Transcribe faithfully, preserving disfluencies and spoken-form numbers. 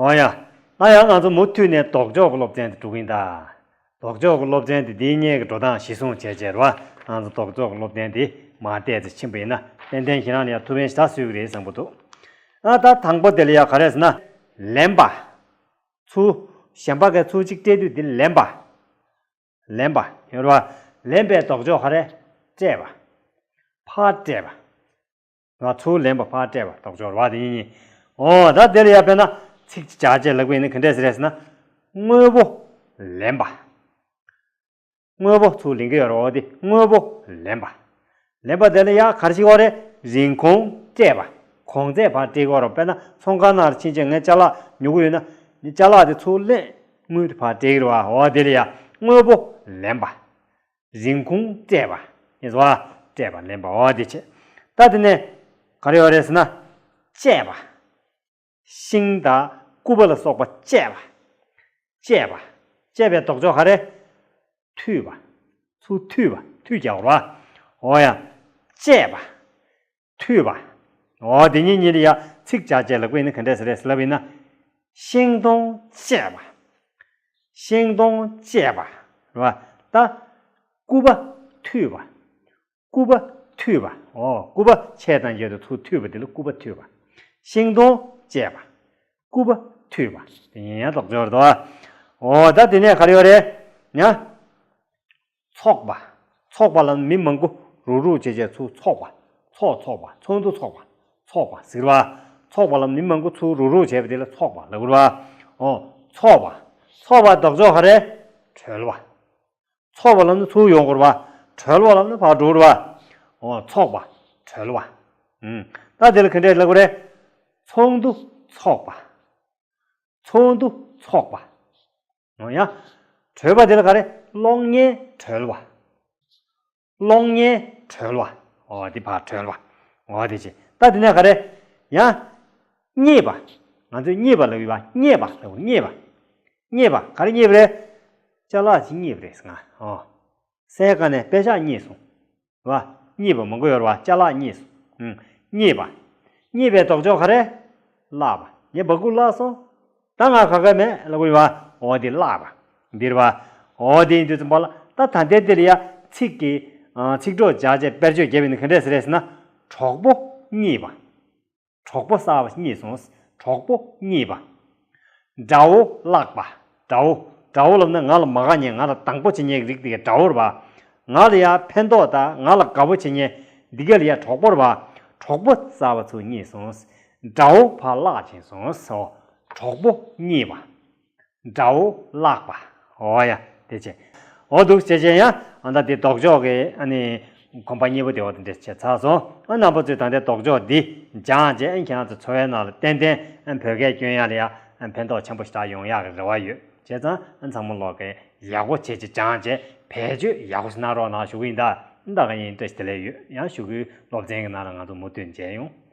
འོ་ཡ། ད་ཡང་ང་ཚོ་མུ་མཐུད་ནས་ལྡོག་ཕྱོགས་ཀྱི་སློབ་ཚན་དེ་འགྲོ་གི་ཡིན་ད། ལྡོག་ཕྱོགས་ཀྱི་སློབ་ཚན་དེ་འདིའི་སྔོན་གྱི་འགྲོ་སྟངས་གཞིར་བཟུང་བྱས་བྱས་རེད་བ། ང་ཚོ་ལྡོག་ཕྱོགས་ཀྱི་སློབ་ཚན་དེ་མར་བལྟས་ཚེ་ཕྱིན་པ་ཡིན་ན་ཏན་ཏན་ཁྱེད་རང་ལ་ཡང་ཐུགས་ཕན་ཞེ་དྲག་གསོས་ཀྱི་རེད་བསམ་གྱི་འདུག་ཨ་ད་དང་པོ་དེ་ལ་ཡང་ག་རེ་ཟེར་ན། ལེན་པ། ཚུར། གཞན་པ་གིས་ཚུར་གཅིག་སྤྲད་དུས་དེ་ལེན་པ། ལེན་པ་ཡོད་རེད་བ། ལེན་པའི་ལྡོག་ཕྱོགས་ག་རེ། སྤྲད་པ། ཕར་སྤྲད་པ། ང་ཚུར་ལེན་པ་ཕར་སྤྲད་པ་ལྡོག་ཕྱོགས་རེད་བ། དེ་གཉིས་གཉིས། འོ་ད་དེ་ལ་ཡ་དཔེར་ན་ཚིག་གཅིག་བྱས་ལབ་པ་ཡིན་ན་ག་འདྲས་ཟེར་རེད་ཟེར་ན། དངོས་པོ་ལེན་པ། དངོས་པོ་ཚུར་ལེན་གྱི་ཡོད་རེད་བ། འོ་དེ་དངོས་པོ་ལེན་པ། ལེན་པ་དེ་ལ་ཡ་ག་རེ་ཞིག་ཡོད་རེད། རིན་གོང་སྤྲད་པ། གོང་ཚད་ཕར་སྤྲད་ཀྱི་ཡོད་རེད། དཔེར་ན་ཚོང་ཁང་ནང་ལ་ཕྱིན་བྱས་ངས་ཅ་ལག་ཉོ་གི་ཡོད་ན། ཅ་ལག་དེ་ཚུར་ལེན། དངུལ་དེ་ཕར་སྤྲད་ཀྱི་རེད་བ། འོ་དེ་ལ་ཡ་དངོས་པོ་ལེན་པ། རིན་གོང་སྤྲད་པ། ཡིན་སོང་བ། སྤྲད་པ་ལེན་པ། འོ་དེ་བྱས། ད་དེ་ནས་ག་རེ་ཡོད་རེད་ཟེར་ན། བཅད་པ། ཤིང་དང་ཀུ་པ་ལ་སོགས་པ་བཅད་པ། བཅད་པ། བཅད་པའི་ལྡོག་ཕྱོགས་ག་རེ། མཐུད་པ། ཚུར་མཐུད་པ། མཐུད་རྒྱག་པ་རེད་བ། འོ་ཡ། བཅད་པ། མཐུད་པ། འོ་དེ་གཉིས་གཉིས་ལ་ཡ་ཚིག་བྱས་བྱས་ལབ་པ་ཡིན་ན་ག་འདྲས་ཟེར་རེད་ཟེར་ལབ་པ་ཡིན་ན། ཤིང་སྡོང་བཅད་པ། ཤིང་སྡོང་བཅད་པ། རེད་བ། ད། ཀུ་པ་མཐུད་པ། ཀུ་པ་མཐུད་པ། འོ་ཀུ་པ་ཆད་དང་བཅས་ཏེ་ཚུར་མཐུད་པ་དེ་ལ་ཀུ་པ་མཐུད་པ། ཤིང་སྡོང་བཅད་པ། ཀུ་པ་མཐུད་པ། དེ་ཡིན་ཡང་ལྡོག་ཕྱོགས་རེད་དོ། འོ་ད་དེ་ནས་ག་རེ་ཡོད་རེད། ཡ། ཚོགས་པ། ཚོགས་པ་ལ་མི་མང་པོ་རུག་རུག་བྱས་བྱས་ཚུར་ཚོགས་པ། ཚོགས་ཚོགས་པ། ཚོགས་འདུ་ཚོགས་པ། ཚོགས་པ་ཟེར་བ། ཚོགས་པ་ལ་མི་མང་པོ་ཚུར་རུག་རུག་བྱས་པ་དེ་ལ་ཚོགས་པ་ལབ་དགོས་རེད་བ། འོ། ཚོགས་པ། ཚོགས་པ་ལྡོག་ཕྱོགས་ག་རེ། གྲོལ་བ། ཚོགས་པ་ལབ་ན་ཚུར་ཡོང་དགོས་རེད་བ། གྲོལ་བ་ལབ་ན་ཕར་འགྲོ་དགོས་རེད་བ། འོ། ཚོགས་པ། གྲོལ་བ། ཨུམ། ད་དེ་ལ་ག་འདྲས་ལབ་དགོས་རེད། ཚོགས་འདུ་ཚོགས་པ། ཚོགས་འདུ་ཚོགས་པ། འོ་ཡ། གྲོལ་བ་དེ་ལ་ག་རེ། གློག་བརྙན་གྲོལ་བ། གློག་བརྙན་གྲོལ་བ། འོ་དེ་ཕར་གྲོལ་བ། འོ་དེ་བྱས། ད་དེ་ནས་ག་རེ། ཡ། རྙེད་པ། ང་ཚོས་རྙེད་པ་ལབ་ཡོད་པ། རྙེད་པ་ལབ། རྙེད་པ། རྙེད་པ། ག་རེ་རྙེད་པ་རེད། ཅ་ལག་ཅིག་རྙེད་པ་རེད་ཟེར་ང་། འོ། སའི་ཀ་ནས་པེ་ཤག་རྙེད་སོང་། བ། རྙེད་པ་མང་པོ་ཡོད་རེད་བ། ཅ་ལག་རྙེད་སོང་། ཨུམ། རྙེད་པ། རྙེད་པའི་ལྡོག་ཕྱོགས་ག་རེ། བརླག་པ། ངས་སྦ་ཁུག་བརླག་སོང་། ད་ང་ག་ག་མེད་ལབ་དགོས་ཡོད་བ། འོ་དེ་བརླག་པ། འདིར་བ། འོ་དེ་ཡིན་དུས་ཙམ་པ་ལ་ད་ད་ལྟའི་འདི་ལ་ཡ་ཚིག་གི། ཨ། ཚིག་གྲོགས་སྦྱར་བྱས་དཔེར་བརྗོད་བརྒྱབ་པ་ཡིན་ན་ག་འདྲས་ཟེར་རེད་ཟེར་ན། གྲོགས་པོ་རྙེད་པ། གྲོགས་པོ་གསར་པ་རྙེད་སོང་། གྲོགས་པོ་རྙེད་པ། དགྲ་བོ་བརླག་པ། དགྲ་བོ། དགྲ་བོ་ལབ་ན་ང་ལ་མ་དགའ་མཁན། ང་ལ་སྡང་པོ་བྱེད་མཁན་རིགས་དེ་ག་དགྲ་བོ་རེད་པ། ང་ལ་ཡ་ཕན་ཐོགས་དང་ང་ལ་དགའ་པོ་བྱེད་མཁན་འདི་ག་ལ་ཡ་གྲོགས་པོ་རེད་པ། གྲོགས་པོ་གསར་པ་ཚུར་རྙེད་སོང་། དགྲ་བོ་ཕར་བརླག་ཕྱིན་སོང་། གྲོགས་པོ་རྙེད་པ། དགྲ་བོ་བརླག་པ། འོ་ཡ། དེ་བྱས། འོ་འདུག་བྱས་བྱས་ཡ། ཨ་ད་དེ་ལྡོག་ཕྱོགས་ཀྱི་ཨ་ནི་གོམ་པ་གཉིས་པོ་དེ་འོ་དེ་འདྲས་བྱས་ཚར་སོང་། ཨ་རྣམ་པ་ཚོས་ད་ལྟའི་ལྡོག་ཕྱོགས་འདི་སྦྱངས་བྱས། ཨ་ཁྱེད་རང་ཚོ་འཚོ་བའི་ནང་ལ་ཏན་ཏན་ཨ་བོད་སྐད་སྐྱོན་ཡ་ལ་ཡ་ཨ་ཕན་ཐོགས་ཆེན་པོ་ཞེ་དྲག་ཡོང་ཡག་གི་རེ་བ་ཡོད། བྱས་ཙང་ཨ་ཚང་མ་ལོག་གི་ཡག་པོ་བྱས་བྱས་སྦྱངས་བྱས་བེད་སྤྱོད་ཡག་པོ་ཞིག་གནང་རོགས་གནང་ཞུ་གི་ཡིན་ད། ད་ག་ཡིན། བཀྲ་ཤིས་བདེ་ལེགས་ཡོད། ཡང་གཞུག་གི་སློབ་ཚན་གྱི་ནང་ལ་ང་ཚོ་མུ་མཐུད་མཇལ་ཡོང་།